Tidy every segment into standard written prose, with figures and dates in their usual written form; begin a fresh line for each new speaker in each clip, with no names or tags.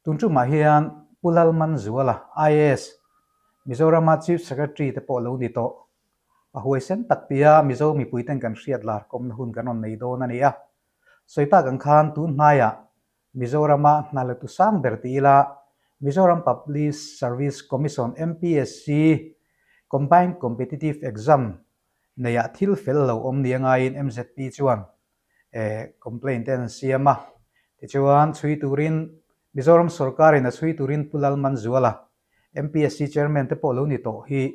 Tun tumah hian Pu Lalmanzuala, IAS, Mizorama Chief Secretary te pawh lo ni tawh. A huaisen tak tia Mizo mipuiten kan hriat lar kawmna hun kan rawn nei dawn a ni a. Sawi tak ang khan tun hnaiah Mizorama hna la tu sang ber ti ila Mizoram Public Service Commission, MPSC, Combined Competitive Exam neiah thil fel lo awm ni a ngaiin MZP chuan complaint te an siam a. Tichuan chhui turin Mizoram sorkarin a chhui turin Pu Lalmanzuala, MPSC Chairman te pawh lo ni tawh hi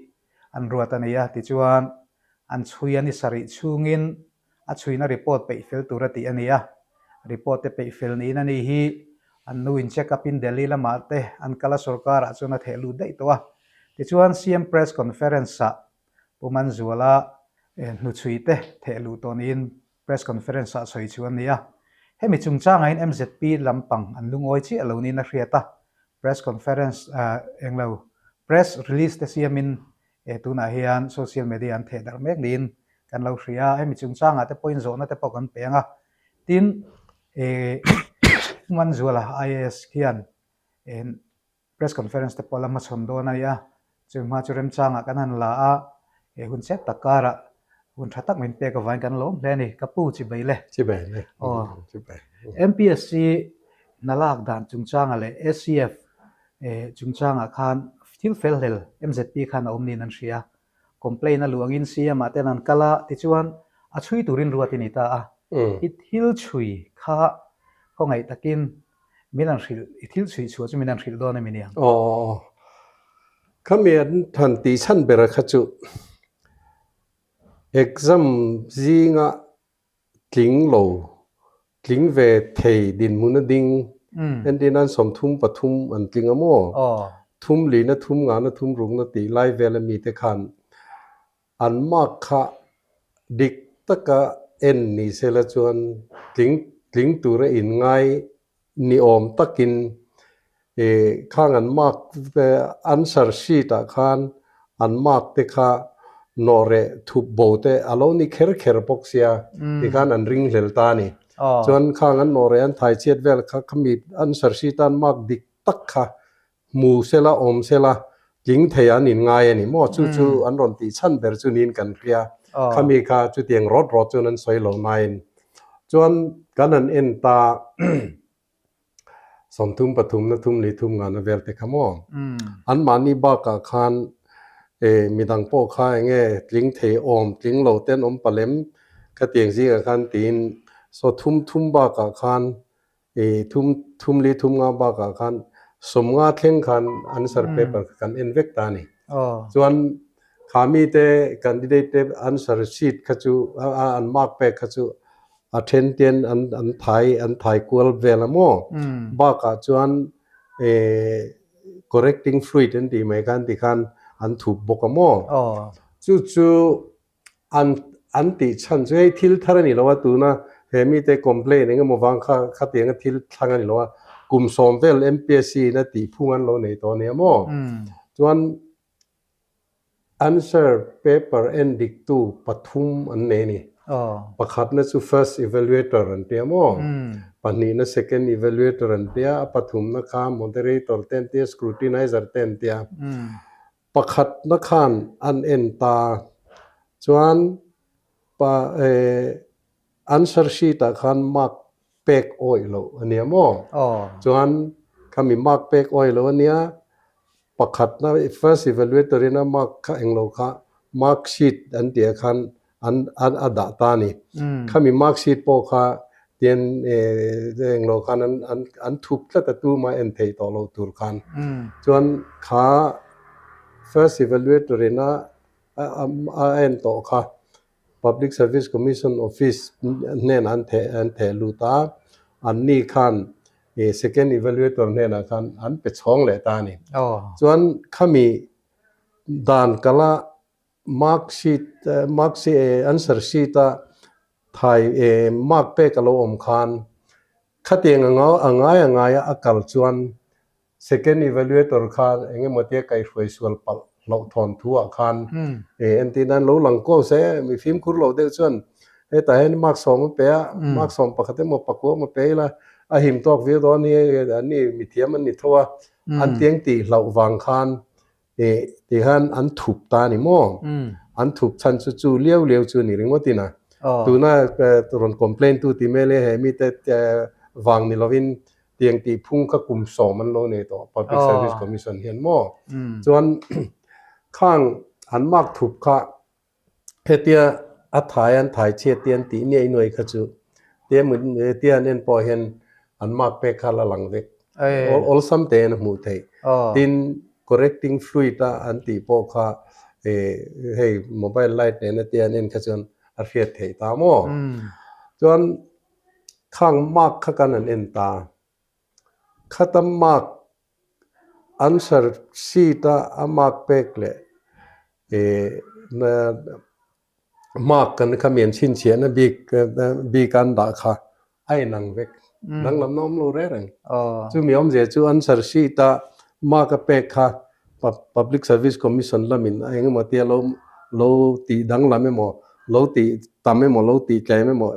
an ruat a ni a. Tichuan an chhui a ni sarih chhungin a chhuina report peih fel tur a tih a ni a, report te peih fel niin a ni hi an nu in check up in Delhi lamah te an kal a sorkar ah chuan a theh lut daih tawh a. Tichuan CM press conference ah Pu Manzuala hnuchhui te theh luh tawh niin press conference ah sawi chu a ni a. Hemi chungchangah hian MZP lampang an lungawi chiah lo niin a hriat a, press conference englo press release te siamin E tunah hian social media an theh darh mek niin kan lo hria a, hemi chungchangah te pawhin zawhna te pawh kan pe ang a. Tin, e Manzuala IAS hian e press conference te pawh la hmachhawn dawn a ni a, chu hma chu remchangah kan han la a, e hun chep tak karah hun tha tak min pek avangin kan lawm hle a ni. Ka pu chibai le.
Chibai le.
Aw. Chibai. MPSC hna lak dan chungchangah leh ACF Chungchangah khan thil fel hlel MZP khan a awm niin an hria. Complaint a luh angin CM ah ten an kal a, tichuan a chhui turin ruat i ni ta a. I thil chhui kha khawngaih takin min an hrilh, i thil chhui chhuah chu min an hrilh dawn emi niang?
Aw, khami an han tih chhan ber kha chu exam zinga tling lo, tling ve thei dinhmun a ding, entir nan 33 an tling a maw? Thum lina thum ngana thum rukna tih lai vel a mite khan an mark kha dik taka en ni sela chuan tling tling tura inngai ni awm takin khang an mark answer sheet ah khan an mark te kha nawh reh thup bo te a lo ni kher kher bawk sia tikhan an ring hlel ta a ni. Chuan khang an nawh reh an thai chhiat vel kha khami answer sheet a an mark dik tak kha hmu sela awm sela tling thei an inngai a ni maw? Chu chu an rawn tih chhan ber chu niin kan hria. Khami kha chutiang rawt rawt chuan an sawi lo nain chuan kan han en ta 33 na thum li thum ngana vel te kha maw? Anmahni bakah khan midang pawh kha enge tling thei awm tling lo te an awm palem khatiang zingah khan tiin saw thum thum bakah khan I thum thum li thum nga bakah khan 50 thleng khan answer paper kha kan en vek ta a ni. Chuan kha mite candidate te answer sheet kha chu an mark pek kha chu a then ten an an thai an thai kual vel a maw? Bakah chuan correcting fluid an tih mai khan tikhan an thup bawk a maw? Chu chu An an tih chhan chu hei thil thar a ni lo a, tuna he mite complain eng emaw vang kha khatianga thil thlang a ni lo a, kum 10 vel MPSC in a tih phung an lo nei tawh a nia maw? Chuan answer paper en diktu pathum an nei a ni. Pakhatna chu first evaluator an tia maw? Pahnihna second evaluator an tia, a pathumna kha moderator te an tia, scrutinizer te an tia. Pakhatna khan an en ta chuan pa answer sheet ah khan mark pek awih loh a nia maw? Chuan khami mark pek awih loh a nia, pakhatna first evaluator in a mark kha englo kha mark sheet an tih ah khan an an a dah ta a ni. Khami mark sheet pawh kha tian englo khan an an an thup tlat a tuma en theih tawh loh tur khan. Chuan kha first evaluator in a a en tawh kha Public Service Commission office hnenah an theh an theh lut a, anni khan second evaluator hnenah khan an pe chhawng leh ta a ni. Chuan khami dan kala Mark sheet mark sheet answer sheet a thai mark pek a lo awm khan khatiang anga a ngai a ngai a kal chuan second evaluator kha eng emaw tia kaihhruai sual palh hlauh thawn thu ah khan entir nan lo lang kuau se mi fimkhur lo deuh chuan hetah hian mark 10 a pe a mark 11 emaw pakua emaw pe ila. a him tawk viau dawn hi an ni mithiam an ni tho a, an tiang tih hlauh vang khan ih tikhan an thup ta a ni maw? An thup chhan chu chu liau liau chu a ni ringawt in a. Tuna rawn complain tu ti mel e he mite vang ni lovin tiang tih phung kha kum sawm an lo nei tawh Public Service Commission hian maw? Chuan khang an mark thup kha Hetia a thai an thai chhiat te an tih niaih nuaih kha chu tia tia an en pawh hian an mark pek kha la lang vek. Awlsam te in a hmuh theih. Tin, correcting fluid a an tih pawh kha hei mobile light nena tia an en kha chuan a hriat theih ta maw? Chuan khang mark kha kan han en ta. Khata mark Answer sheet a a mark pek leh mark kan kha mian chhinchhiahna bik bik an dah kha a inang vek. Danglamna awm lo reng reng. Chumi awmzia chu answer sheet a mark a pek kha Public Service Commission lamin a engemaw tia lo lo tih danglam emaw lo tih tam emaw lo tih tlem emaw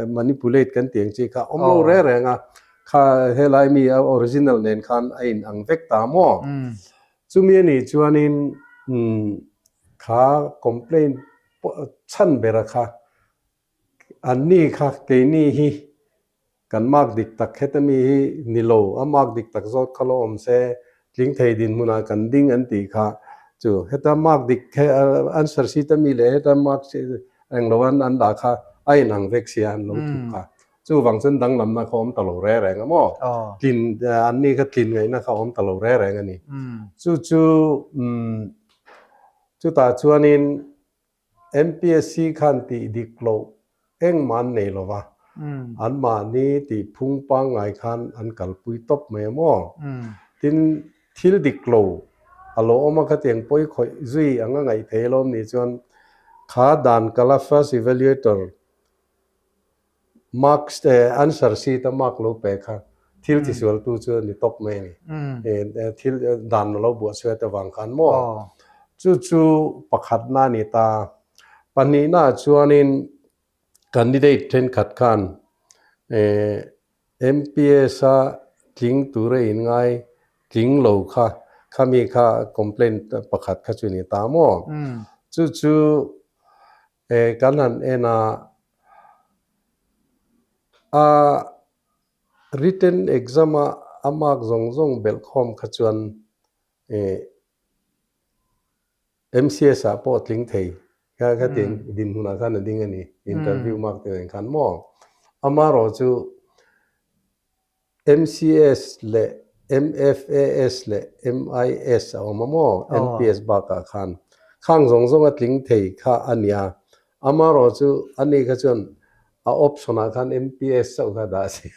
manipulate kan tih ang chi kha awm lo reng reng a. Kha helai mi a original nen khan a in ang vek ta maw? Chumi a nih chuanin kha complaint chhan bera kha anni kha keini hi kan mark dik tak heta mi hi ni lo, a mark dik tak zawt kha lo awm se tling thei dinhmunah kan ding an tih kha chu heta mark dik answer sheet a mi leh heta mark englo an dah kha a in ang vek sia an lo thup kha. Chuvang chuan danglamna kha awm ta lo reng reng a maw? Tlin, anni kha tlin ngaihna kha awm ta lo reng reng a ni. Chu chu, chutah chuanin MPSC khan tih dik loh engmah an nei lo va, anmahni tih phung pangngai khan an kalpui tawp mai a maw? Tin, thil dik lo a lo awm a khatiang pawi khawih zui ang a ngaih thei alawm nih chuan kha dan kala first evaluator Marks te answer sheet a mark lo pe kha thil ti sual tu chu a ni tawp mai a ni. Thil dan lo buah chhuat avang khan maw? Chu chu pakhatna a ni ta. Pahnihna ah chuanin candidate thenkhat khan MPS a tling tura inngai tling lo kha khami kha complaint pakhat kha chu a ni ta maw? Chu chu Kan han en a, a written exam a a mark zawng zawng belh khawm kha chuan MCS ah pawh a tling thei kha khatiang dinhmunah khan a ding a ni, interview mark te nen khan maw. Amaherawhchu MCS leh MFAS leh MIS a awm a maw? MPS bakah khan khang zawng zawng a tling thei kha a nia. Amaherawh chu ani kha chuan a option ah khan MPS chauh kha dah a si.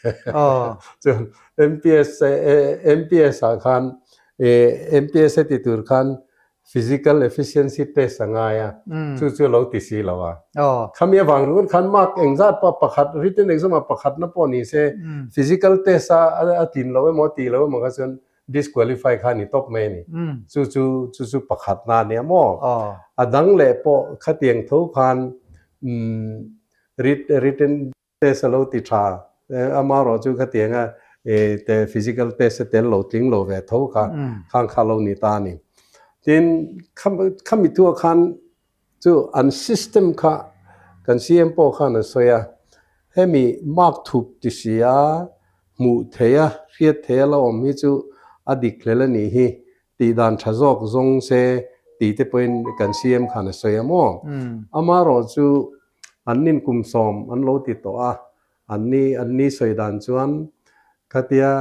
Chuan MPS MPS ah khan MPS a ti tur khan Physical efficiency test a ngai a, chu chu a lo ti si lo a. Khami avang ringawt khan mark engzat pawh pakhat written exam ah pakhatna pawh ni se physical test a a tlin lo emaw a tih lo emaw kha chuan disqualify kha a ni tawp mai a ni. Chu chu chu chu pakhatna a nia maw? A dang leh pawh khatiang tho khan written Test a lo ti tha. Amaherawh chu khatiang a te physical test a tel lo tling lo ve tho kha khang kha lo ni ta a ni. Tin, khami thuah khan chu an system kha kan CM pawh khan a sawi a, hemi mark thup ti si a, hmuh theih a, hriat theih a la awm hi chu a dik hlel a nih hi tih dan tha zawk zawng se tih te pawhin kan CM khan a sawi a maw? Amaherawh chu an nin kum sawm an lo ti tawh a, an ni an ni sawi dan chuan khatia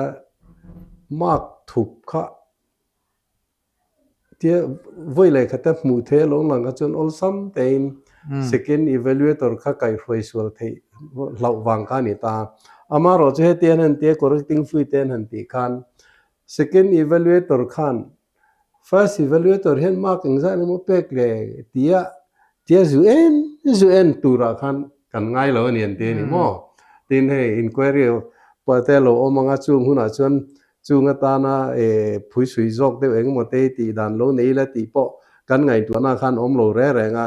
mark thup kha tia vawi leh khata hmuh theih a lo lang kha chuan awlsam tein second evaluator kha kaihhruai sual theih hlauh vang kha a ni ta. Amaherawh chu heti an han tia correcting fluid te an han tih khan Second evaluator khan first evaluator hian mark engzah emaw pek le tia tia zu en zu en turah khan kan ngai lo a ni an ti a ni maw? Tin hei inquiry pawh te a lo awm ang a, chung hunah chuan chung atana phuisui zawk deuh engemaw te tih dan lo nei ila tih pawh kan ngaihtuahna khan awm lo reng reng a,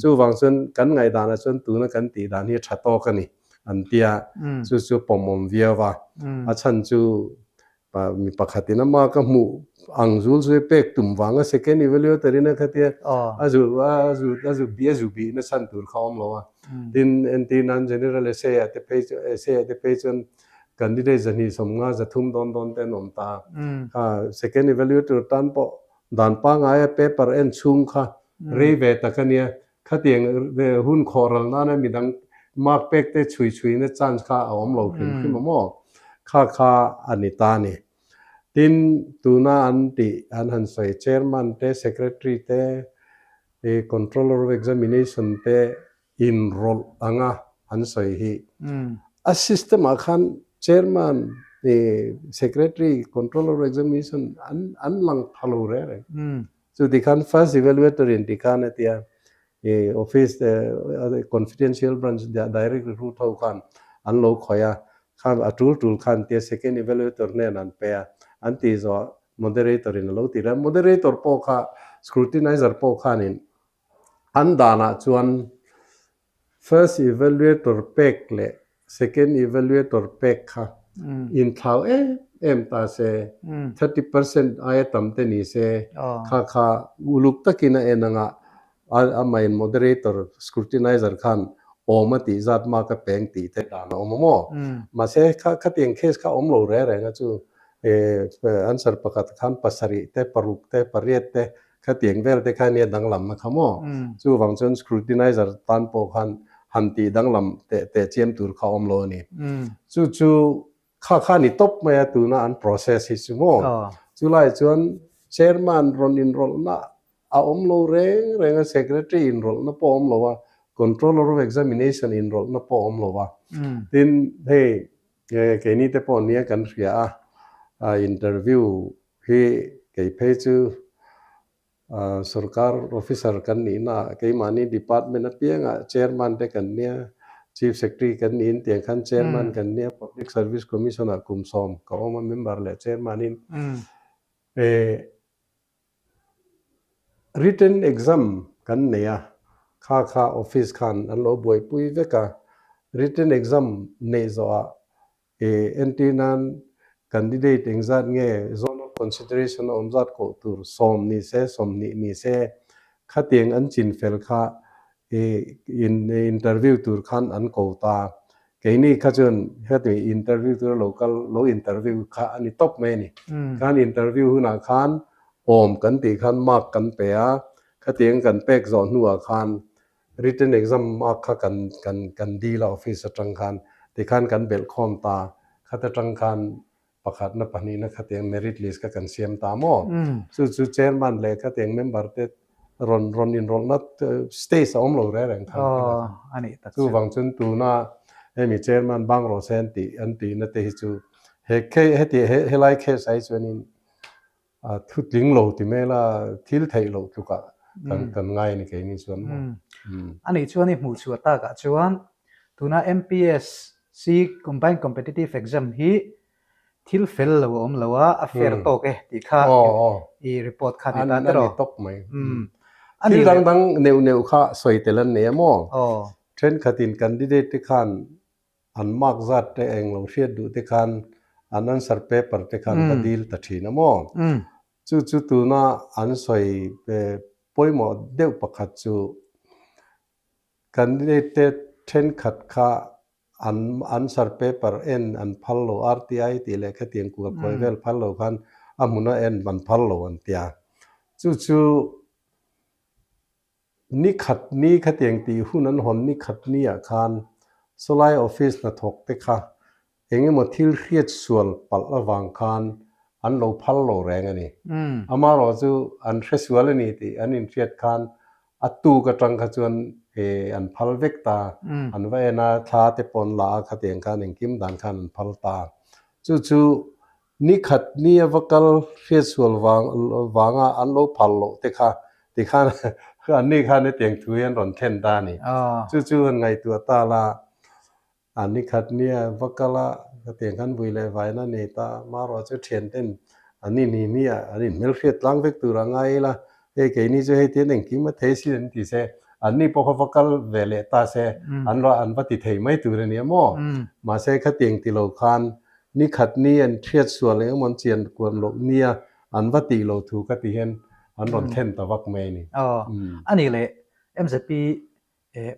chuvang chuan kan ngaihdanah chuan tuna kan tih dan hi a tha tawk a ni. an tia, chu chu pawmawm viau a. A chhan chu mi pakhatin a mark a hmuh ang zul zui pek tum vanga second evaluator in a khatia a zu a zu a zu a zu bihna chhan tur kha a awm lo a. Tin, entir nan general essay ah te phei chu essay ah te phei chuan candidate 250 300 dawn dawn te an awm ta. Kha second evaluator tan pawh dan pangaia paper en chhung kha rei ve tak a nia. Khatiang hun khawh ral nana midang mark pek te chhui chhuina chance kha a awm lo hrim hrim a maw? Kha kha a ni ta a ni. Tin, tuna an tih an han sawi chairman te, secretary te, controller of examination te inrawlh anga an sawi hi a system ah khan chairman, secretary, controller of examination an an lang pha lo reng reng. Chu tikhan first evaluator in tikhan a tia i office confidential branch direct recruit ho khan an lo khawih a, khan a tul tul khan tia second evaluator hnen an pe a, an tih zawh moderator in a lo ti leh a, moderator pawh kha scrutinizer pawh khanin an danah chuan First evaluator pek leh second evaluator pek kha inthlau em em ta se, 30% aia tam te ni se, kha kha uluk takin a en anga a main moderator scrutinizer khan awm a tih zat mak a peng tih te dan a awm a maw? Mahse kha khatiang case kha awm lo reng reng a chu answer pakhat khan pasarih te paruk te pariat te Khatiang vel te kha nia danglam na kha maw? Chuvang chuan scrutinizer tan pawh khan han tih danglam teh teh chiam tur kha awm lo a ni. Chu chu kha kha ni tawp mai a tuna an process hi chu maw? Chulai chuan chairman rawn inrawlhna a awm lo reng reng a, secretary inrawlhna pawh a awm lo a, controller of examination inrawlhna pawh a awm lo a. Tin, hei keini te pawh nia kan hria a, interview Hi kei phei chu sorkar officer kan nihna ah keimahni department apiangah chairman te kan nia, chief secretary kan niin tiang khan chairman kan nia, public service commission ah kum sawm ka awm a member leh chairman in written exam kan nei a, kha kha office khan an lo buaipui vek a, written exam neih zawhah E entir nan candidate engzat nge zone of consideration a awm zat koh tur sawm ni se 20 ni se khatiang an chin fel kha e in interview tur khan an ko ta. Keini kha chuan heti interview tura lo kal lo interview kha a ni tawp mai a ni. Khan interview hunah khan awm kan tih khan mark kan pe a, khatiang kan pek zawh hnuah khan Written exam mark kha kan kan kan dil a office atang khan tikhan kan belh khawm ta khat atang khan pakhatna pahnihna khatiang merit list kha kan siam ta maw? Chu chu chairman leh khatiang member te rawn rawn inrawlhna stage a awm lo reng reng khan chuvang chuan tuna hemi chairman bang rawh se an tih an tihna te hi chu he heti helai case ah hi chuanin A thu tling lo ti mai la, thil theih loh tlukah kan kan ngai a ni keini chuan maw.
A nih chuan i hmuh chhuah takah chuan tuna MPSC Combined Competitive Exam hi thil fel lo a awm lo a, a fair tawk e tih kha i report kha ni ta tiraw?
A ni tawk mai. Thil dang dang neuh neuh kha sawi tel an nei a maw? Thenkhatin candidate te khan An mark zat te eng lo hriat duh te khan an answer paper te khan va dil ta thin a maw? Chu chu tuna an sawi pawimawh deuh pakhat chu candidate te thenkhat kha an answer paper en an phal lo, RTI tih leh khatiang kual kawi vel phal lo khan a hmuna en an phal lo an tia. Chu chu Ni khat ni khatiang tih hun an hawn ni khat ni ah khan sawlai office hnathawk te kha eng emaw thil hriat sual palh avang khan an lo phal lo reng a ni. Amaherawh chu an hre sual a ni tih an inhriat khan a tuk atang kha chuan an phal vek ta, an va en a, thla te pawh an la a khatiang khan engkim dan khan an phal ta. Chu chu Ni khat ni a va kal hriatsual vang vanga an lo phal loh te kha tikhan an ni khan hetiang thu hi an rawn thlen ta a ni. Chu chu han ngaihtuah ta la, a ni khat ni a va kal a, hetiang khan vui leh vaina a nei ta, marawh chu thian ten an ni ni ni a an inhmelhriat tlang vek tur a ngai ila, hei keini chu hei tian engkim a thei sin an ti se. Anni pawh kha va kal ve leh ta se, an va an va ti thei mai tur a nia maw? Mahse khatiang ti lo khan ni khat ni an hriat sual eng emaw an chian kuan loh nia an va tih loh thu ka ti hian an rawn thlen ta vak mai a ni.
Aw, a nih leh MZP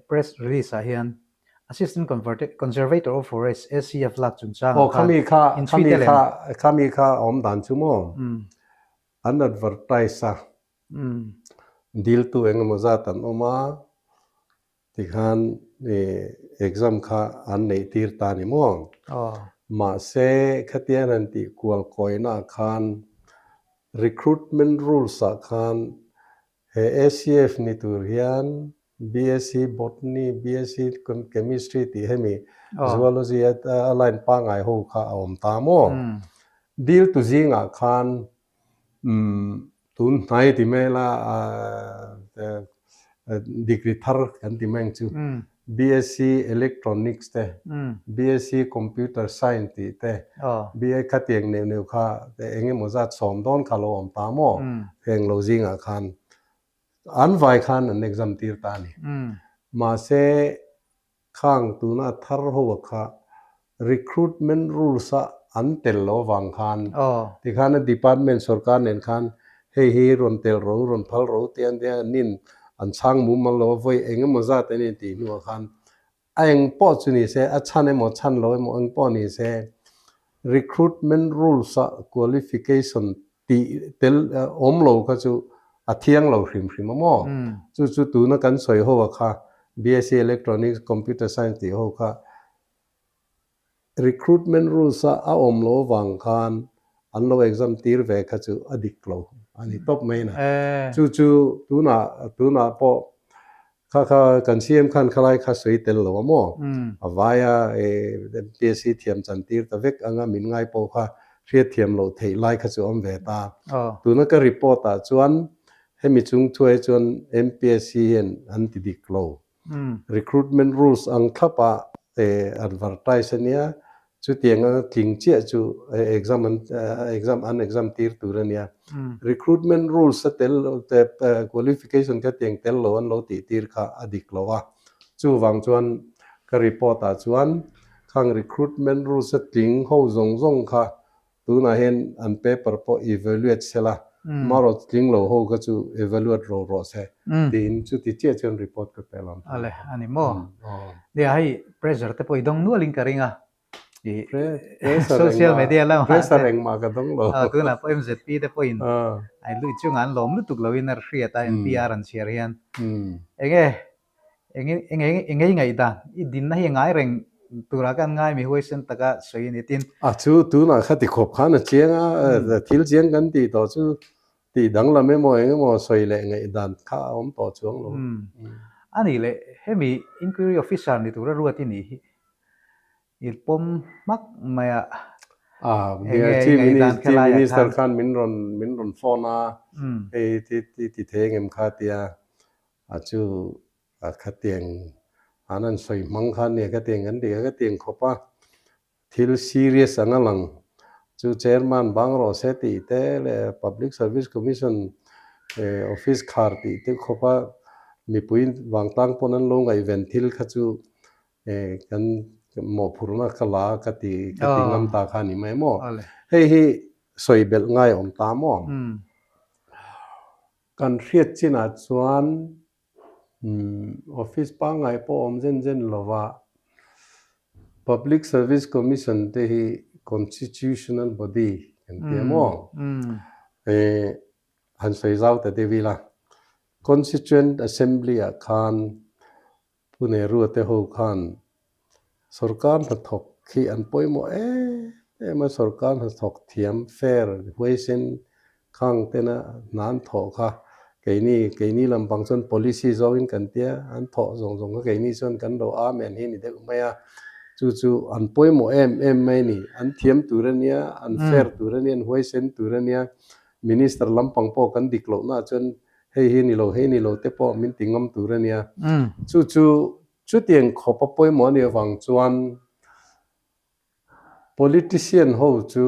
press release ah hian Assistant Conservator of Forest, ACF, lak chungchangah
khan inchhui tel em? Khami kha a awm dan chu maw? An advertise a, Diltu engemaw zat an awm a, tikhan exam kha an neih tir ta ni maw? Mahse, khatian han tih kual kawina khan recruitment rules ah khan he ACF ni tur hian BSc Botany, BSc Chemistry tih hemi Zoology a line pangngai ho kha a awm ta maw? Diltu zingah khan Umm tun hnai ti mai la degree thar kan ti mai ang chu BSc Electronics te BSc Computer Science tih te BA khatiang neuh neuh kha eng emaw zat sawm dawn kha lo awm ta maw heng lo zingah khan an vai khan an exam tir ta a ni mahse Khang tuna thar ho a kha recruitment rules a an tel lo avang khan tikhan a department sorkar nen khan hei hi rawn tel ro rawn phal ro tih an tia nin an chhang mumal lo a vawi eng emaw zat an intih hnuah khan a eng pawh chu ni se a chhan emaw chhan lo emaw eng pawh ni se recruitment rules a qualification tih tel awm lo kha chu a thiang lo hrim hrim a maw? Chu chu tuna kan sawi ho a kha BSc Electronics Computer Science tih ho kha recruitment rules a a awm lo avang khan an lo exam tir ve kha chu a dik lo a ni tawp mai na. Chu chu tunah tunah pawh Kha kha kan CM khan khalai kha sawi tel lo a maw? A vaia MPSC thiam chan tir ta vek anga min ngai pawh kha hriat thiam loh theih lai kha chu awm ve ta. Tuna ka report ah chuan hemi chung thuai chuan MPSC hian an ti dik lo. Recruitment rules ang thlap ah advertise a nia, Chutiang a tling chiah chu exam an exam an exam tir tur a nia. Recruitment rules a tel lo te qualification kha tiang tel lo an lo tih tir kha a dik lo a. Chuvang chuan ka report ah chuan khang recruitment rules a tling ho zawng zawng kha tunah hian an paper pawh evaluate sela marawh tling lo ho kha chu evaluate ro rawh se tiin chuti chiah chuan report ka pe lo.
Ale a ni maw? Nia hei pressure te pawh i dawng nualin ka ring a. Social media lamah
pressure engmah ka dawng lo.
Tunah pawh MZP te pawhin ai lui chungah an lawm lutuk loin a hriat a NPR an chhiar hian. Enge Enge i ngaihdan? I dinna hi a ngai reng turah khan ngai mi huaisen taka sawi a ni tin.
A chu tunah kha ti khawp khan a chiang a, thil chiang kan tih tawh chu tih danglam emaw eng emaw sawi leh ngaihdan kha a awm tawh chuang lo.
A nih leh hemi Inquiry Officer ni tura ruat i nih hi i pawm hmak mai a.
Enge i ngaihdan kha laiah khan. Chief Minister khan min rawn min rawn phone a, hei ti ti thei engem kha tia A chu a khatiang an an sawi hmang kha nia khatiang kan tih kha khatiang khawp a, thil serious ang a lang chu chairman bang rawh se tih te leh Public Service Commission office khar tih te khawp a mipui vangtlang pawn an lo ngaihven thil kha chu kan mawhphurhna ka la ka ti ka ti ngam ta kha a ni mai maw? Hei hi sawi belh ngai a awm ta maw? Kan hriat chinah chuan office pangngai pawh awm zen zen lova Public Service Commission te hi constitutional body kan ti a maw? Han sawi zau ta deuh ila. Constituent Assembly ah khan Pu Nehru te ho khan sorkar hnathawk khi an pawimawh em em a, sorkar hnathawk thiam fair huaisen khang tena hna an thawh kha keini keini lampang chuan policy zawngin kan tia an thawh zawng zawng kha keini chuan kan lo amen hi ni deuh mai a, chu chu an pawimawh em em mai a ni, an thiam tur a nia, an fair tur a nia, an huaisen tur a nia, minister lampang pawh kan dik lohnaah chuan Hei hi ni lo, hei ni lo te pawh min ti ngam tur a nia. Chu chu chutiang khawp a pawimawh a nih avang chuan politician ho chu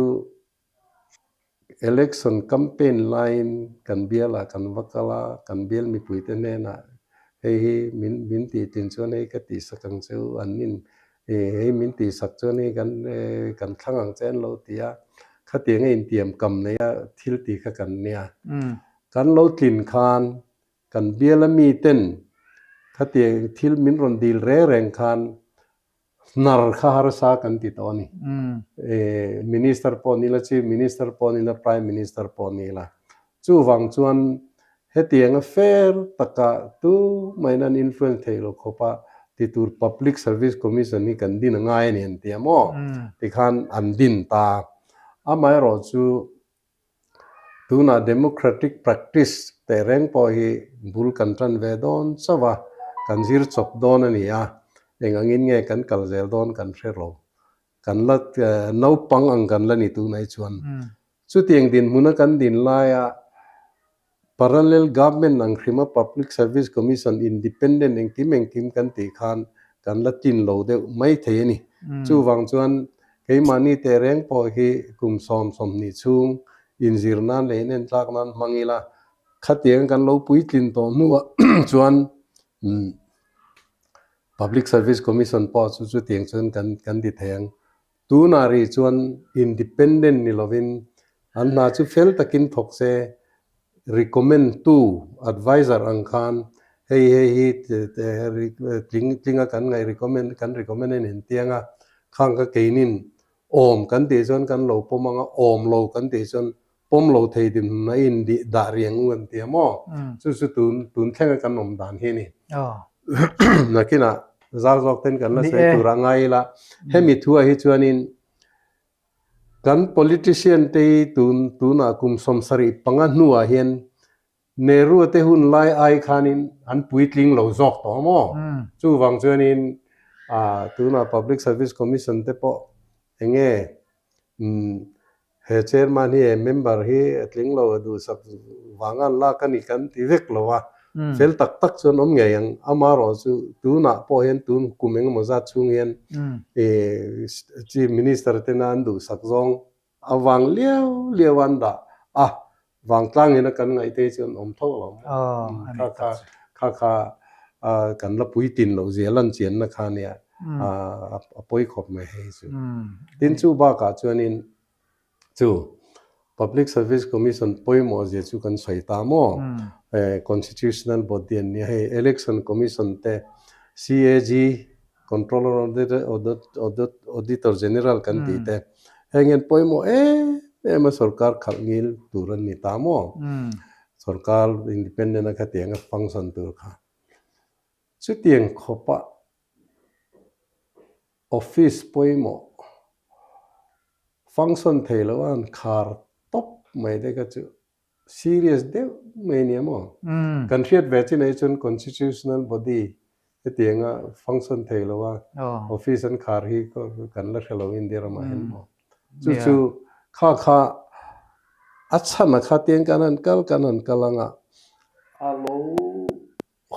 election campaign laiin kan bialah kan va kal a, kan bial mipuite hnenah Hei hi min min tih tlin chuan hei ka tihsak ang che u an nin hei min tihsak chuan hei kan kan thlang ang che an lo ti a, khatiang a intiam kam nei a thil tih kha kan nia. Kan lo tlin khan kan bial a mi ten khatiang thil min rawn dil reng reng khan Hnar kha harsa kan ti tawh a ni. Minister pawh ni la, Chief Minister pawh ni la, Prime Minister pawh ni la. Chuvang chuan hetianga fair taka tumahin an influence theih loh khawpa ti tur Public Service Commission hi kan din a ngai a ni an ti a maw? Tikhan an din ta. Amaherawhchu Tunah democratic practice teh reng pawh hi bul kan tan ve dawn chauh a, kan zir chawp dawn a ni a, eng angin nge kan kal zel dawn kan hre lo. Kan la naupang ang kan la ni tunah hi chuan. Chutiang dinhmuna kan din laia Parallel government ang hrima Public Service Commission independent engkim engkim kan tih khan kan la tlin lo deuh mai thei a ni. Chuvang chuan keimahni teh reng pawh hi kum 20 chhung inzir nan leh inentlak nan hmang ila khatiang kan lo puitlin tawh hnuah chuan Public Service Commission pawh chu chutiang chuan kan kan ti thei ang. Tunah rih chuan independent ni lovin an hna chu fel takin thawk se, recommend tu adviser ang khan hei hei hi tling tlinga kan ngaih recommend kan recommend a nen tiang a, khang kha keinin awm kan tih chuan kan lo pawm ang a, awm lo kan tih chuan pawm lo thei dinhmun a in dah riang u an ti a maw? Chu chu tun tun thlenga kan awm dan hi a ni. Nakinah zau zawk ten kan la sawi tur a ngai ila, hemi thuah hi chuanin kan politician te hi tun tunah kum 75 hnuah hian Nehru te hun lai ai khanin an puitling lo zawk tawh a maw? Chuvang chuanin tunah Public Service Commission te pawh eng nge He chairman hi he member hi a tling lo a duhsak vanga an lak a ni kan ti vek lo a, fel tak tak chuan awm ngei ang. Amaherawh chu tunah pawh hian tun kum engemaw zat chhung hian Chief Minister tena an duhsak zawng avang liau liau an dah a, vangtlangin a kan ngaih te hi chuan awm tho lo maw? Kha kha kha kha kan la puitlin loh zia lan chianna kha nia a pawi khawp mai hei chu. Tin chu bakah chuanin chu Public Service Commission pawimawh zia chu kan sawi ta maw? Constitutional body an nia hei Election Commission te CAG Controller Auditor General kan tih te heng hian pawimawh em em a sorkar khalh ngil tur an ni ta maw? Sorkar independent a khatiang a function tur kha. Chutiang khawpa office pawimawh function thei lo a han khar tawp mai te kha chu serious deuh mai nia maw? Kan hriat ve chin ah hi chuan constitutional body hetiang a function thei lo a office an khar hi kan la hre lo India ramah hian maw? Chu chu kha kha a chhan a kha tiang kan han kal kan han kal ang a, a lo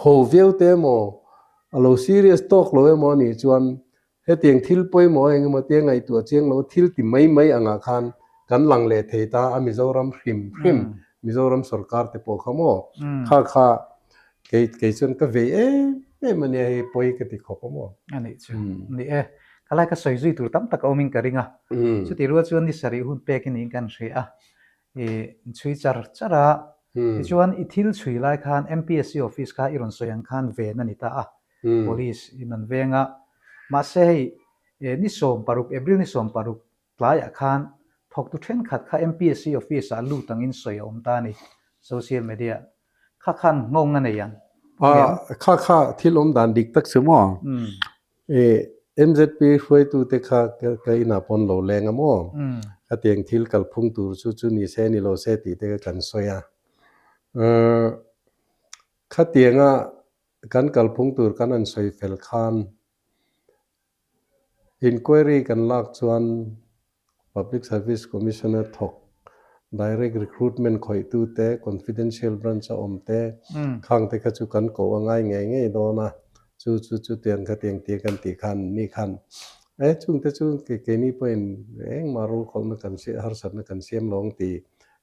ho viau te emaw a lo serious tawk lo emaw anih chuan Hetiang thil pawimawh eng emaw tia ngaihtuah chiang lo thil ti mai mai angah khan kan lang leh thei ta a Mizoram hrim hrim, Mizoram sorkar te pawh kha maw? Kha kha kei kei chuan ka vei em em a nia hei pawi ka ti khawp a maw?
A nih chu. Ni e. Ka lai ka sawi zui tur tam tak a awmin ka ring a. Chutih rual chuan ni sarih hun pek in niin kan hria a. I chhui char char a. Tichuan i thil chhui lai khan MPSC office kha i rawn sawi ang khan ven a ni ta a. Police in an veng a. Mahse hei ni 16, April ni 16 tlaiah khan thawktu thenkhat kha MPSC office ah lut angin sawi a awm ta a ni, social media kha khan nghawng a nei ang ngem?
Kha kha thil awm dan dik tak chu maw? MZP hruaitute kha ka inah pawn lo leng a maw? Khatiang thil kalphung tur chu chu ni se ni lo se tih te kha kan sawi a. Khatianga Kan kalphung tur kan han sawi fel khan inquiry kan lak chuan Public Service Commission-a thawk direct recruitment khawihtute, confidential branch-a awm te, khang te kha chu kan koh a ngai ngei ngei dawn a, chu chu chutiang khatiang tia kan tih khan ni khan e chungte chu keini pawhin engmah rulkhawlhna kan harsatna kan siam lo ang ti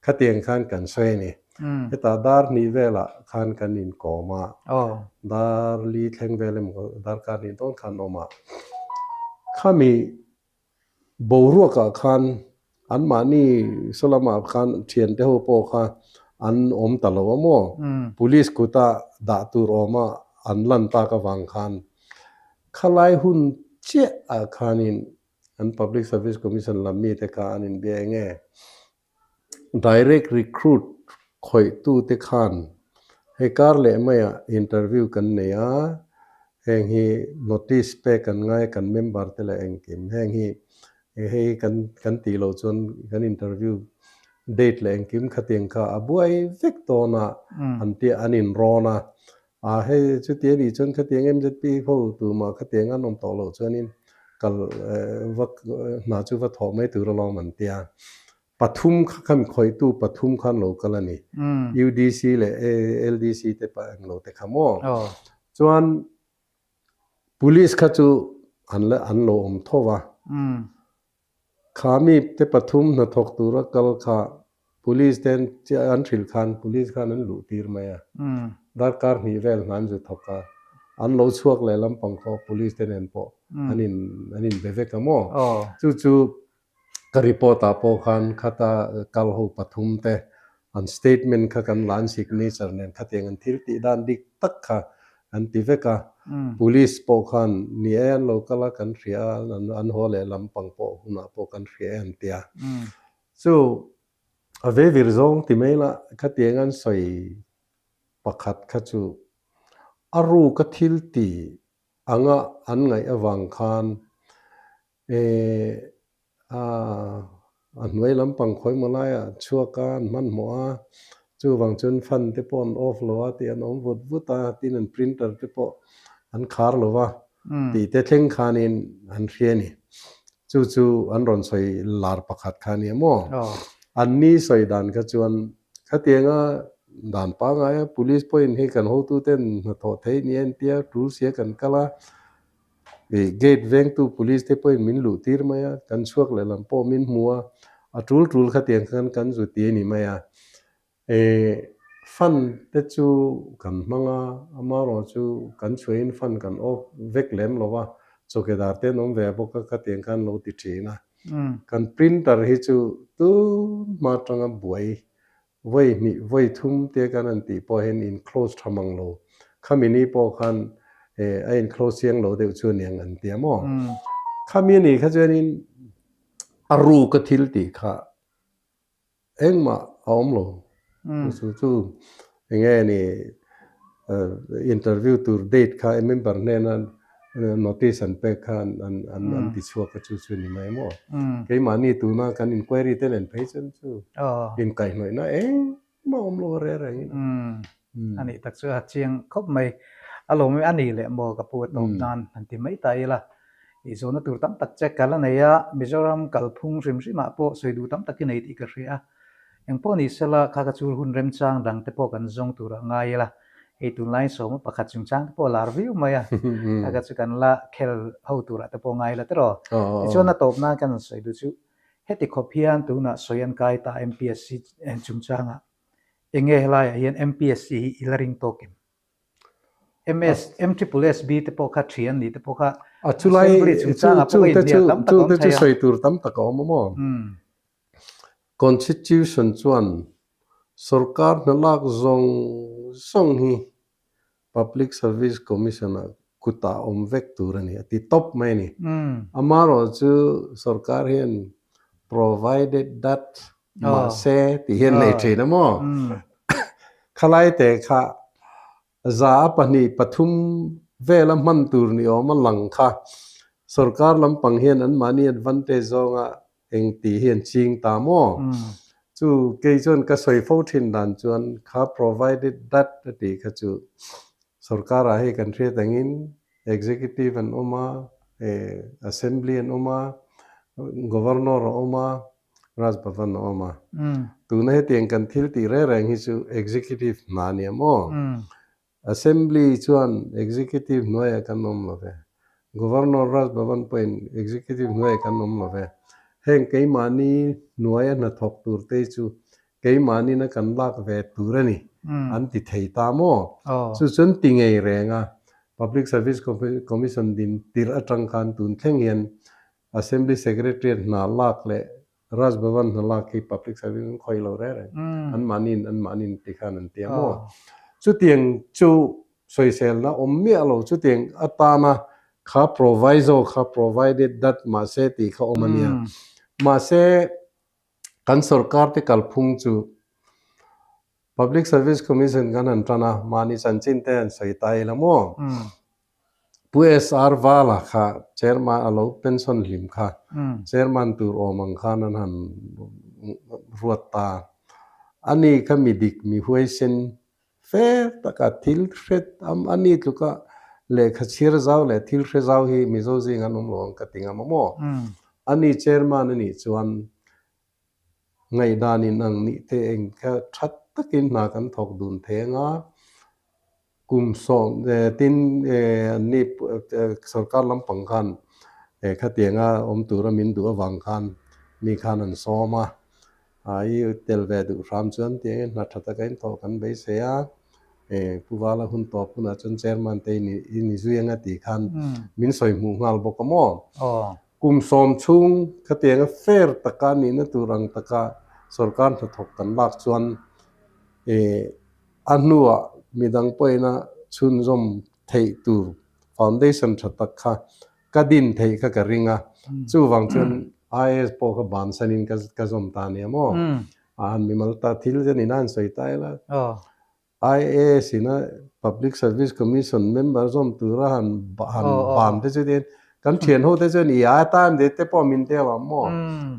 khatiang khan kan sawi a ni. Hetah dar hnih velah khan kan inkawm a, dar li thleng vel emaw darkar hnih dawn khan awm a. Khami boruakah khan anmahni saw lamah khan thiante ho pawh kha an awm ta lo a maw? Police kuta dah tur awma an lan tak avang khan khalai hun chiah ah khanin an Public Service Commission lam mite kha an inbia eng nge? Direct recruit khawihtute khan hei kar leh maiah interview kan nei a, heng hi notice pek kan ngai kan member te leh engkim heng hi hei kan kan tih loh chuan kan interview date leh engkim khatiang kha a buai vek dawn a an tia an inrawn a, A hei chuti a nih chuan khatiang MZP ho tumah khatiang an awm tawh loh chuanin kal va hna chu va thawh mai tur alawm an ti a. Pathum kha khan khawihtu pathum khan lo kal a ni. UDC leh LDC te pah englo te kha maw. Chuan Police kha chu an la an lo awm tho va. Kha mi te pathum hnathawk tura kal kha Police ten an hrilh khan Police khan an luh tir mai a. Darkar hnih vel hna an zu thawk a, an lo chhuak leh lampang khaw Police te nen pawh an in an in be vek a maw. Chu chu ka report ah pawh khan khata kal ho pathum te an statement kha kan la an signature nen khatiang an thil tih dan dik tak kha an ti vek a. Police pawh khan ni e an lo kal a kan hria a, an haw leh lampang pawh hunah pawh kan hria e an ti a. Chu a ve vir zawng ti mai la, khatiang an sawi pakhat kha chu a ruka thil ti anga an ngaih avang khan eh a a hnuai lampang khawi maw laiah chhuak a, an hmanhmawh a, chuvang chuan fan te pawh an off lo a tih an awm vut vut a, tin an printer te pawh an khar lo va tih te thleng khanin an hria a ni. Chu chu an rawn sawi lar pakhat kha a nia maw? An ni sawi dan kha chuan khatianga dan pangaia police pawhin hei kan hotuten hnathawh theih ni a intia tul sia kan kal a, ih gate vengtu police te pawhin min luh tir mai a, kan chhuak leh lam pawh min hmu a, a tul tul khatiang khan kan zu ti a ni mai a. Ih fan te chu kan hmang a, amaherawh chu kan chhuahin fan kan off vek lem lo va, chawkedar te an awm ve bawk a, khatiang khan lo ti thin a. Kan printer hi chu tun hma atanga buai vawi hnih vawi thum te kan han tih pawh hian in close tha mang lo. Khami ni pawh khan ih a in close chiang lo deuh chu aniang an ti a maw. Khami anih kha chuanin a ruka thil tih kha Engmah a awm lo. Chu chu enge ni interview tur date kha member hnena notice an pek kha an an an ti chhuak a chu chu ni mai maw. Keimahni tuna kan inquiry te nen phei chuan chu inkaihhnawihna engmah a awm lo a reh reng in.
A nih tak chu a chiang khawp mai. A lawm a ni leh maw ka pu a tawp nan han ti mai ta ila. I zawhna tur tam tak che kal a nei a, Mizoram kalphung hrim hrimah pawh sawi duh tam tak i nei tih ka hria a. Engpawh ni sela kha ka chur hun remchang dang te pawh kan zawng tur a ngai ila. Hei tunlaiin sawma pakhat chungchang te pawh a lar viau mai a, kha ka chu kan la khel ho turah te pawh ngai ila tiraw. Tichuan a tawp nan kan rawn sawi duh chu heti khawp hian tunah sawi an kai ta MPSC chungchangah enge helaiah hian MPSC hi i la ring tawk em? MS, M triple SB te pawh kha thian nih te pawh kha
A chulai
Assembly chungchangah pawh
chungte
inhnial
chu
tam tak a awm
chungte chu
thei a.
sawi tur tam tak a awm a maw? Constitution chuan sorkar hna lak zawng zawng hi Public Service Commission ah kutah awm vek tur a ni a ti tawp mai a ni. Amaherawh chu sorkar hian provided that Mahse tih hian nei thin a maw? Khalai te kha za a pahnih pathum vela hman tur ni awm a lang kha sorkar lampang hian anmahni advantage zawnga eng tih hi an ching ta maw? Chu kei chuan ka sawi fo thin dan chuan kha provided that a tih kha chu sorkarah hei kan hriat angin executive an awm a, assembly an awm a, governor a awm a, Raj Bhavan a awm a. Tuna hetiang kan thil tih reng reng hi chu Executive hna a nia maw? Assembly chuan Executive hnuaiah kan awm lo ve. Governor Raj Bhavan pawhin Executive hnuaiah kan awm lo ve. Heng keimahni hnuaia hnathawk tur te hi chu keimahnin a kan lak ve tur a ni an ti thei ta maw? Chu chuan ti ngei reng a, Public Service Commission din tirh atang khan tun thleng hian Assembly Secretariat hna lak leh Raj Bhavan hna lak hi Public Service an khawih lo reng reng. Anmahnin anmahnin ti khan an ti a maw? Chutiang chu sawiselna awm miah lo, chutiang atana kha proviso kha provided that mahse tih kha awm a nia. Mahse kan sorkar te kalphung chu Public Service Commission kan han tan a, mahni chanchin te han sawi ta ila maw? Pu SR Vala kha chairman a lo pension hlim kha chairman tur awm ang khan an han ruat ta. Ani kha mi dik mi huaisen Fair taka thil hre am a ni tluka lehkha chhir zau leh thil hre zau hi Mizo zing an awm lo ang ka ti ngam a maw? A ni chairman a nih chuan ngaihdan in ang nih te eng kha that takin hna kan thawk dun thei anga kum sawm tin an ni sorkar lampang khan khatianga awm tura min duh avang khan mi khan an sawm a. I tel ve duh hram chuan tiangin hna tha taka inthawh kan beisei a, Pu Vala hun tawp hunah chuan chairman te i ni zui anga tih khan min sawi hmuh nghal bawk a maw? Kum sawm chhung khatianga fair taka nihna tur ang taka sorkar hnathawk kan lak chuan a hnuah midang pawhina chhunzawm theih tur foundation tha tak kha Ka din theih kha ka ring a, chuvang chuan IAS pawh kha bansanin ka ka zawm ta ania maw? A han mimal ta thil zen in a han sawi ta ila. IAS ina Public Service Commission member zawm tura han han ban te chu tiin kan thian ho te chuan i ai tan ve te pawh min deuh ang maw?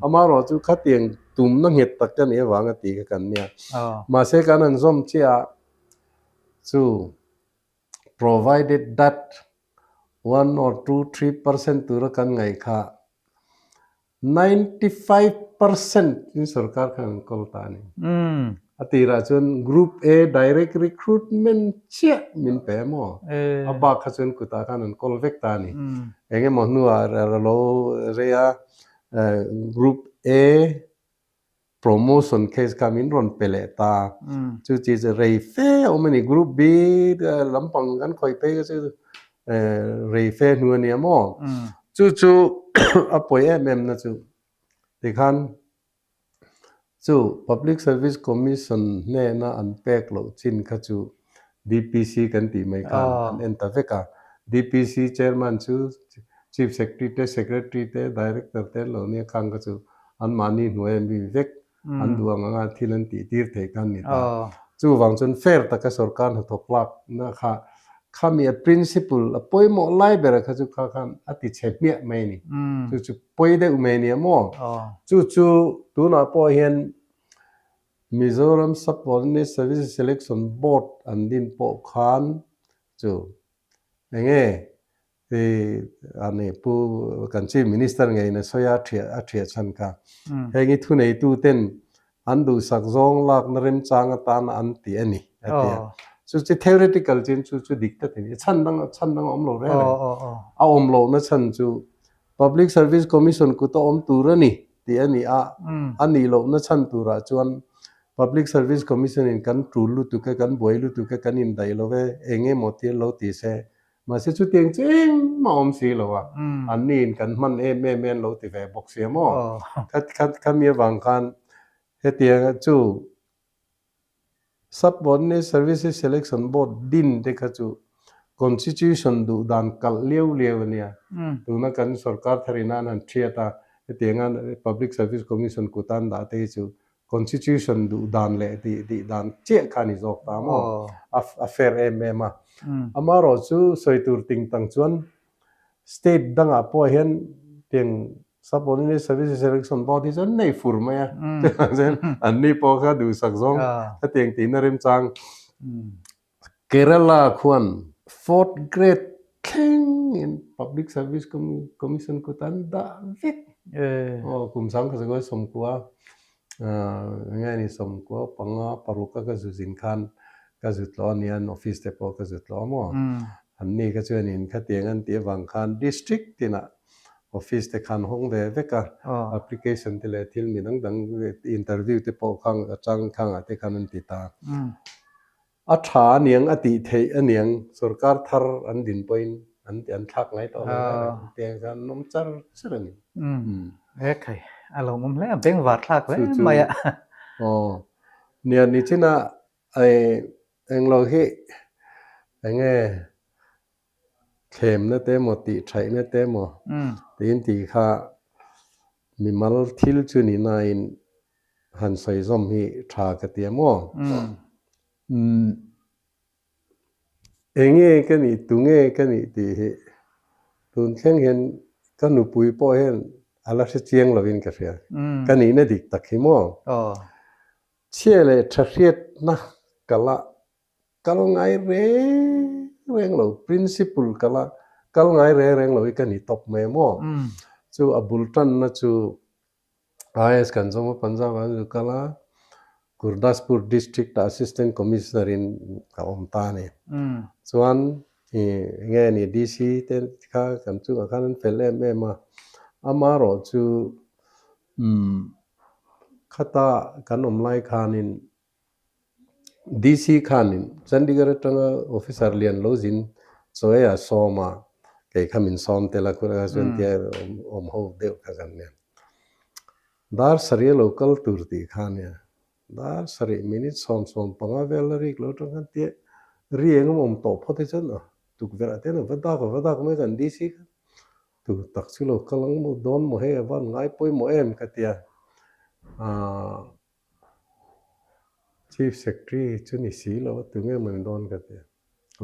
Amaherawh chu khatiang tumna nghet tak ka nih avanga tih kha kan nia. Mahse kan han zawm chiah a chu provided that one or two three percent tura kan ngaih kha 95% in sorkar khan an kawl ta a ni. A tirah chuan Group A direct recruitment chiah min pe maw? A bak kha chuan kutah khan an kawl vek ta a ni. Eng emaw hnuah a lo rei a, Group A Promotion case kha min rawn pe leh ta. Chu chi chu rei fe awm a ni. Group B lampang kan khawih phei kha chu rei fe hnu a nia maw? Chu chu a pawi em em na chu tikhan chu Public Service Commission hnena an pek loh chin kha chu DPC kan tih mai khan an en ta vek a. DPC chairman chu Chief Secretary te, Secretary te, Director te an lo nia khang kha chu anmahni hnuai an ri vek, an duh ang anga thil an tih tir theih kha an ni ta. Chuvang chuan fair taka sorkar hnathawk lakna kha khami a principle a pawimawh lai bera kha chu kha khan a ti chhe hmiah mai a ni. Chu chu pawi deuh mai a nia maw? Chu chu tunah pawh hian Mizoram Subordinate Services Selection Board an din pawh khan chu enge I a ni Pu kan Chief Minister ngeiin a sawi a thiah a thiah chhan kha. Heng hi thuneitu ten an duhsak zawng lakna remchang atana an ti a ni a ti a. Chu chu theoretical chin chu chu dik tak a ni. Chhan dang chhan dang a awm lo reng reng. A awm lohna chhan chu Public Service Commission kut a awm tur a ni tih a ni a, a nih lohna chhan turah chuan Public Service Commission in kan tul lutuk e, kan buai lutuk e, kan indaih lo e, eng emaw thil lo ti se Mahse chutiang chu engmah awm si lo a, anni in kan hman em em e an lo ti ve bawk sia maw? Khami avang khan hetiang chu Subordinate Services Selection Board din te kha chu Constitution duh dan kalh liau liau a nia. Tuna kan sorkar thar ina an han thiat a, hetianga Public Service Commission kut an dah te hi chu Constitution duh dan leh tih tih dan chiah kha a ni zawk ta maw? A fair em em a. Amaherawh chu sawi tur ting tang chuan state dangah pawh hian tiang Subordinate Services Selection Board hi chuan nei fur mai a. Chuan anni pawh kha duhsak zawng hetiang tihna remchang Kerala khuan fourth grade thlengin Public Service Commission kut an dah vek. Aw kum sang kha chu sawmkua enge ni sawmkua panga paruk a ka zu zin khan ka zu tlawh a nia an office te pawh ka zu tlawh a maw. Anni kha chuanin khatiang an tih avang khan district tinah. Office te khan hawng ve vek a, application te leh thil mi dang dang interview te pawh khang atang khangah te khan an ti ta. A tha aniang a tih theih aniang sorkar thar an din pawhin an an thlak ngai tawh lo tiang khan an awm char char a ni.
He khai a lo awm hle a bengvar thlak hle mai a.
Aw nia nichina englo hi enge thlemna te emaw tih thaihna te emaw tiin tih kha mimal thil chu ni nain han sawi zawm hi tha ka ti a maw? Enge ka nih tunge ka nih tih hi tun thleng hian ka nupui pawh hian a la hre chiang lovin ka hria. Ka nihna dik tak hi maw? Chhia leh tha hriatna ka la Kal ngai reng reng lo, principle kal a, kal ngai reng reng lo hi ka ni tawp mai maw? Chu a bul tanna chu IAS kan zawm a, Punjab ah an zu kal a, Gurdaspur District ah Assistant Commissioner in ka awm ta a ni. Chuan i nge ni DC te kha kan chungah khan an fel em em a, amaherawhchu khata kan awm lai khanin DC khanin Chandigarh atanga officer lian lo zin chawi a sawm a, kei kha min sawm tel a khur a chuan tia awm ho deuh kha kan nia. Dar sarih a lo kal tur tih kha nia, dar sarih minute 75 vel la rik lo atang khan tia ri eng awm tawh phawt hi chuan aw tukverh ah te hian a va dak a va dak mai kan DC kha tu tak chu lo kal ang maw dawn maw hei a van ngai pawimawh em ka tia aah. Chief Secretary chu ni si lo a, tunge maw ni dawn ka ti a.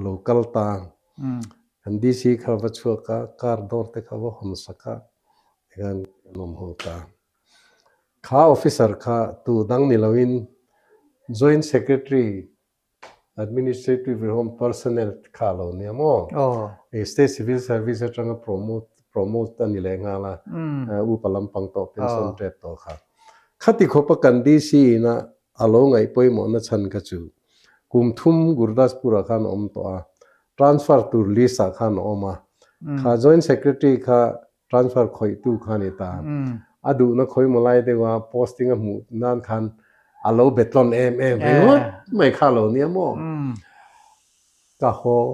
Lo kal ta, kan DC kha va chhuak a, car door te kha va hawn sak a, tikhan kan awm ho ta. Kha officer kha tu dang ni loin Joint Secretary Administrative Reform Personnel kha a lo nia maw? State Civil Service atanga promote promote a ni leh nghal a, upa lampang tawh pension tep tawh kha. Khati khawpa kan DC ina a lo ngaih pawimawhna chhan kha chu kum thum Gurdaspur ah khan a awm tawh a, transfer tur list ah khan a awm a, kha Joint Secretary kha transfer khawihtu kha a ni ta. A duhna khawimaw lai deuha posting a hmuh nan khan a lo be tlawn em em ringawt mai kha lo nia maw? Ka haw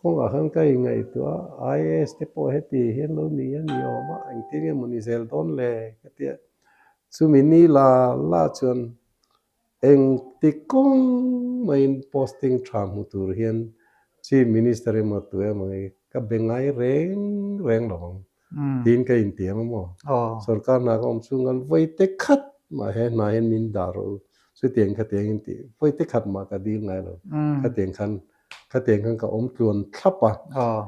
kawngah khan ka ingaihtuah a, IAS te pawh heti hian lo ni a ni awm a, engtin nge maw ni zel dawn le ka tia. Chumi ni la la chuan Engti kawng maiin posting tha hmu tur hian Chief Minister emaw tu emaw hi ka be ngai reng reng lo ang tiin ka intiam a maw? Sorkar hna ka awm chhung khan vawi te khat mah he hna hian min dah rawh u, chutiang khatiang in tih vawi te khat mah ka dil ngai lo. Khatiang khan khatiang khan ka awm tluan thlap a,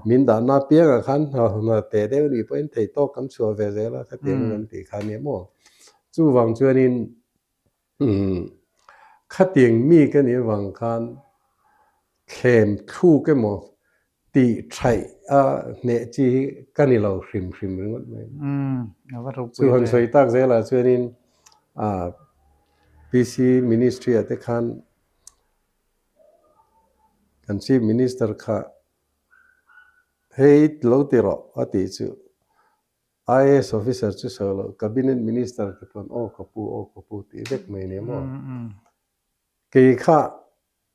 min dahna apiangah khan hna teh deuh nih pawhin theihtawk kan chhuah ve zel a, khatiang kan tih kha nia maw? Chuvang chuanin Khatiang mi ka nih avang khan thlem thluk emaw tih thaih a hneh chi hi ka ni lo hrim hrim ringawt mai. Chu han sawi tak zelah chuanin PC Ministry ah te khan kan Chief Minister kha hei lo ti rawh a tih chu. IAS officer chu sawi loh, Cabinet Minister te pawn aw ka pu, aw ka pu tih vek mai nia maw? Kei kha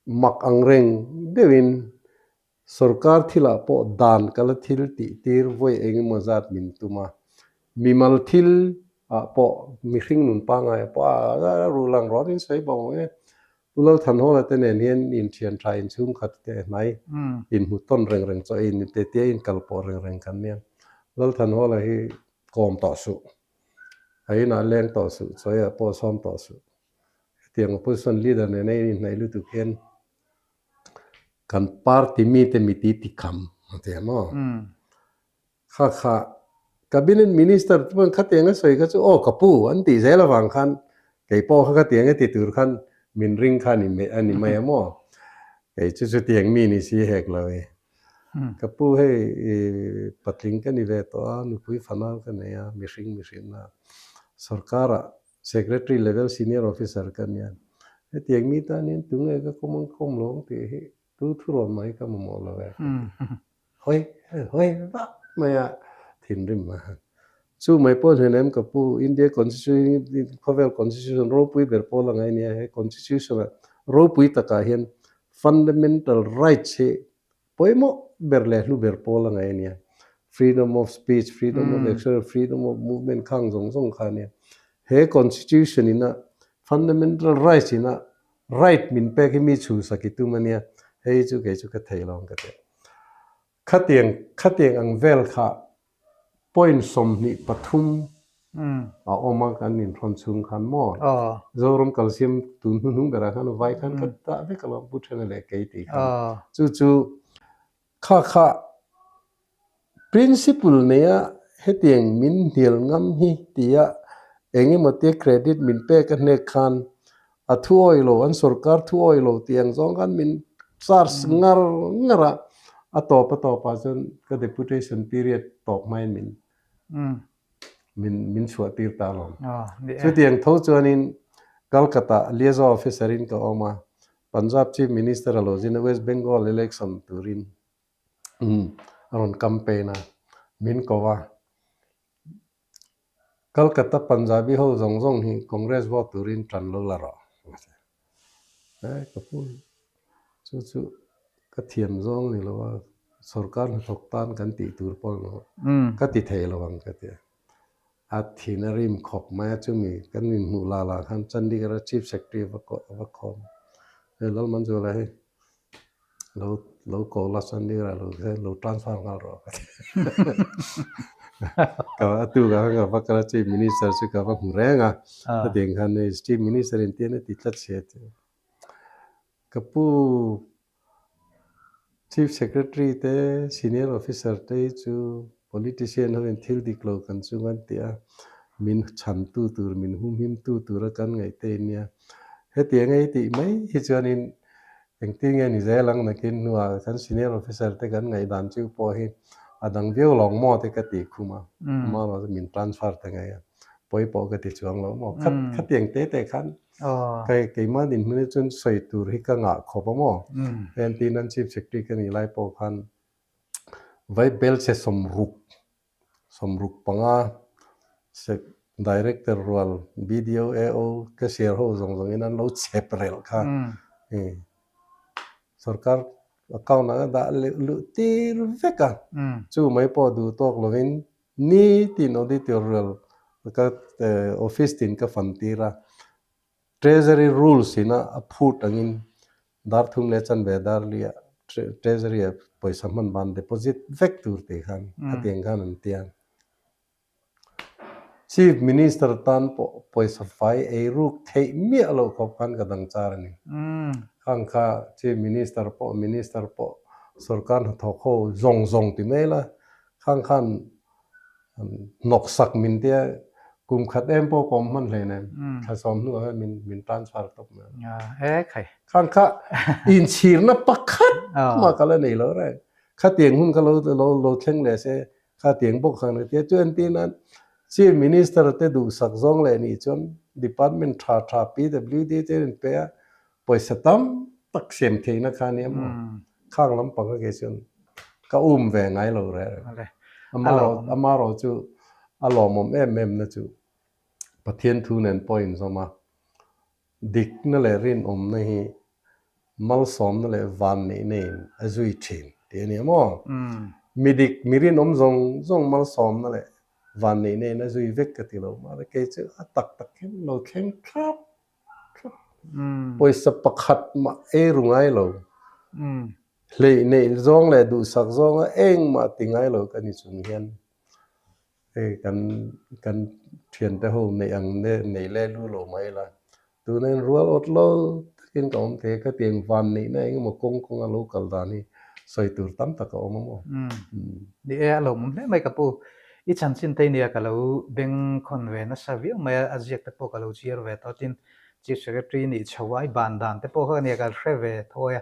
mak ang reng deuhin sorkar thilah pawh dan ka la thil tih tir vawi eng emaw zat min tum a, mimal thil ah pawh mihring nun pangngai ah pawh a ruh lang rual in sawi bawk ang e. Pu Lalthanhawla te nen hian inthian tha inchhungkhat te hnai inhmu tawn reng reng chaw in te tia inkal pawh reng reng kan nia. Lalthanhawla hi kawm tawh suh, a inah leng tawh suh, chawiah pawh sawm tawh suh. Hetiang opposition leader nena in inhnaih lutuk hian kan party mite miti tikham a ti a maw? Kha kha Cabinet Minister te pawhin khatiang a sawi kha chu aw ka pu an tih zel avang khan kei pawh kha khatiang a ti tur khan min ring kha a ni mai a maw? Kei chu chutiang mi ni si hek lo e. Ka pu hei patling ka ni ve tawh a, nupui fanau ka nei a, mihring mihrinna sorkarah Secretary level senior officer ka nia. Hetiang mi tan hian tunge ka kawm ang kawm lo ang tih hi tu thurawn mai ka mamawh lo e. Hawi hawi vak mai a thinrim a. Chu mai pawh hnen em ka pu, India Constitution khawvel Constitution ropui ber pawl a ngai nia, he Constitution ah ropui takah hian fundamental rights hi pawimawh ber leh hlu ber pawl a ngai ania. Freedom of speech, freedom of expression, freedom of movement khang zawng zawng kha ania. He Constitution ina fundamental rights ina right min pek hi mi chhuhsak i tum ania, hei chu kei chu ka thei lo ang ka ti. Khatiang khatiang ang vel kha point 23 a awm a kan inhrawn chhung khan maw? Zoram kalsiam tun hnuhnung berah khan vai khan ka dah vek alawm Pu Thena leh kei tih khan. Chu chu kha kha principle neia hetiang min hnial ngam hi tia eng emaw tia credit min pek a hnek khan a thu awih lo, an sorkar thu awih lo tih ang zawng khan min charge ngar ngar a, a tawp a tawpah chuan ka deputation period tawp hmain min min min chhuah tir ta alawm. Chutiang tho chuanin Calcutta liaison officer in ka awm a, Punjab Chief Minister a lo zin a West Bengal election turin a rawn campaign a, min ko a. Calcutta Punjabi ho zawng zawng hi Congress vote turin tan lo la rawh a ti. Eh ka pu chu chu ka thiam zawng ni lo a, sorkar hnathawk tan kan tih tur pawh ni lo ka ti thei lo ang ka ti a. A thin a rim khawp mai a chumi kan inhmuh lah lah khan Chandigarh a Chief Secretary va va khawm a, hei Lalmanzuala hi Lo lo ko la Chandigarh ah lo khan lo transfer nghal rawh ka ti. Ka a tu ka khan ka va kal a Chief Minister chu ka va hmu reng a. Hetiang khan hei Chief Minister in tian a ti tlat si a ti. Ka pu Chief Secretary te Senior Officer te hi chu Politician ho in thil dik lo kan chung an ti a, min chhan tu tur, min humhim tu tura kan ngaih te in nia. Hetiang ei tih mai hi chuanin Engtin nge ni zel ang nakin hnuah kan senior officer te kan ngaihdan chu pawh hi a dang viau lawng maw te ka tih khum a, amah erawh chu min transfer ta ngei a, pawi pawh ka ti chuang lo maw. Kha khatiang te te khan kei keimah dinhmun hi chuan sawi tur hi ka ngah khawp a maw. Hei entirnan chief secretary ka nih lai pawh khan vai belchhe 60 65 sec director rual BDO AO cashier ho zawng zawng in an lo chep relh kha sorkar account ah a dah luh tir vek a chu mai pawh duh tawk lovin nitin auditor rual ka office tin ka fan tir a. Treasury rules ina a phut angin dar thum leh chanve dar li ah Treasury ah pawisa hman ban deposit vek tur tih khan hetiang khan an ti a. Chief Minister tan pawh pawisa fai ei ruk theih miah loh khawp khan ka dang char a ni. Khang kha Chief Minister pawh Minister pawh sorkar hnathawk ho zawng zawng ti mai la khang khan Hnawksak min tia kum khat em pawh ka awm hman hlei nen thla sawm hnuah khan min min transfer tawp mai a.
E khai.
Khang kha inchhirna pakhat mah ka la nei lo reng. Khatiang hun kha lo lo lo thleng leh se khatiang bawk khan ka tia chu entir nan Chief Minister te duhsak zawng leh nih chuan department tha tha PWD te an inpe a pawisa tam tak siam theihna kha ania maw. Khang lampang a kei chuan ka um ve ngai lo reh reng. Amarawh chu a lawmawm em em na chu Pathian thu nen pawh inzawm a, dikna leh rinawmna hi malsawmna leh vanneihna in a zui thin tih a ni a maw? Mi dik, mi rinawm zawng zawng malsawmna leh vanneihna in a zui vek ka ti lo. Mahse kei chu a tak tak hian lo thleng thlap Pawisa pakhat mah ei ru ngai lo. Hleih neih zawng leh duhsak zawnga engmah ti ngai lo ka ni chung hian hei kan kan thiante ho neih ang nei leh lu lo mai la. Tuna in rual awt lo takin ka awm thei a, khatiang van neihna engemaw kawng kawnga lo kal dan hi sawi tur tam tak a awm a maw.
Ni e, a lawmawm hle mai ka pu. I chanchin te nia ka lo bengkhawn ve nasa viau mai a, a ziak te pawh ka lo chhiar ve tawh tin Chief Secretary nih chho a, i ban dan te pawh kha nia ka hre ve thawi a,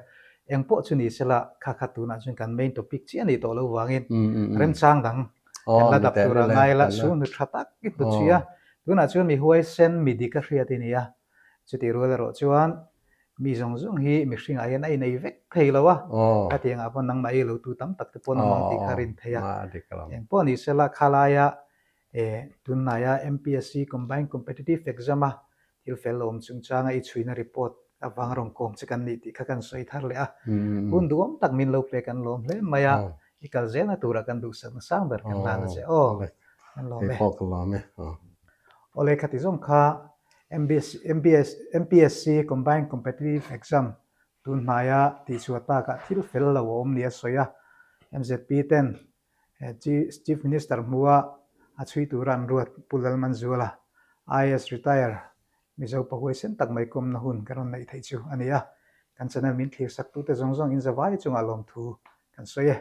eng pawh chu ni sela kha kha tunah chuan kan main topic chiah nih tawh lo vangin remchang dang kan la dap tur a ngai la, su nu tha tak i hmu chhui a, tunah chuan mi huaisen mi dik a hriat i ni a, chutih rual erawh chuan Mi zawng zawng hi mihringah hian a inei vek thei lo a, khatiangah pawh nangmah ei lo tu tam tak te pawh an awm ang tih kha rin thei a. Engpawh ni sela khalaia Tunhnaia MPSC Combined Competitive Exam a thil fel awm chungchanga i chhuina report avanga rawn kawm che kan nih tih kha kan sawi thar leh a. Hun duhawm tak min lo pe kan lawm hle mai a, i kal zelna turah kan duhsakna sang ber kan hlan a che aw. Kan lawm e. Awle khati zawng kha MPSC Combined Competitive Exam tun hnaia tihchhuah takah thil fel lo a awm ni a sawi a, MZP ten Chief Minister hmua a chhui tura an ruat Pu Lalmanzuala, IAS Retire, Mizo pa huaisen tak mai kawmna hun kan rawn neih theih chu a ni a, kan channel min thlir saktute zawng zawng in zavai chungah lawmthu kan sawi e.